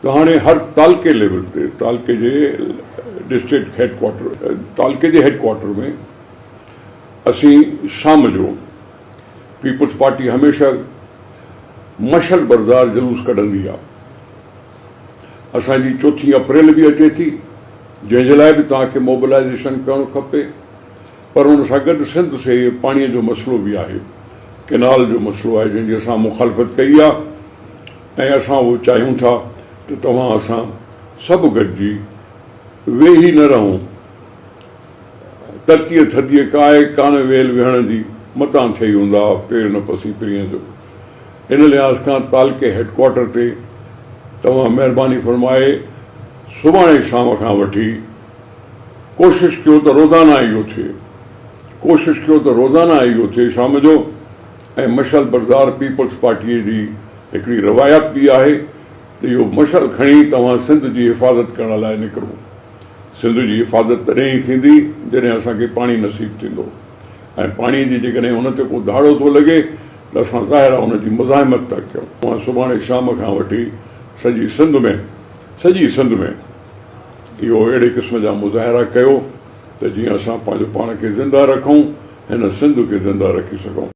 ته هاڻي هر تعلقي ليول تي تعلقي جي ڊسٽرڪٽ هيڊ ڪوارٽر تعلقي جي هيڊ ڪوارٽر ۾ اسين شام جو پيپلز پارٽي هميشه مشعل بردار جلوس ڪڍندي آ. اسان جي چوٿين اپريل به اچي ٿي جنهن جي لاء به توهان کي موبلائيزيشن ڪرڻ کپي پر ان سان گڏ سنڌ سي پاڻي جو مسئلو به آهي ڪينال جو مسئلو آهي جنهن جي اسان مخالفت ڪئي آ ۽ اسان اهو چاهيون ٿا ته توهان اسان سڀ گڏجي ويهي نه رهون تتيء ٿڌيء ڪائي ڪانه ويل ويهڻ جي، متان ٿئي اونداهه، پير نه پسين پرينء جو. ان لحاظ کان تعلقي هيڊڪوارٽر تي توهان مهرباني فرمائي سڀاڻي شام کان وٺي ڪوشش ڪيو ته روزانه اهو ٿئي. ڪوشش ڪيو ته روزانه اهو ٿئي شام جو ۽ مشعل بردار پيپلز پارٽيء جي هڪڙي روايت به آهي ته اهو مشعل کڻي توهان سنڌ جي حفاظت ڪرڻ لاء نڪرو. سنڌ جي حفاظت تڏهن ئي ٿيندي جڏهن اسان کي پاڻي نصيب ٿيندو ۽ پاڻي جي جيڪڏهن ان تي ڪو ڌاڙو ٿو لڳي ته اسان ظاهر آهي ان جي مزاحمت ٿا ڪيون. اوهان سڀاڻي شام کان وٺي سڄي سنڌ ۾ سڄي سنڌ ۾ اهو اهڙي قسم جا مظاهرا ڪيو ته جيئن اسان پنهنجو پاڻ کي زنده رکون هن سنڌ کي زنده رکي سگهون.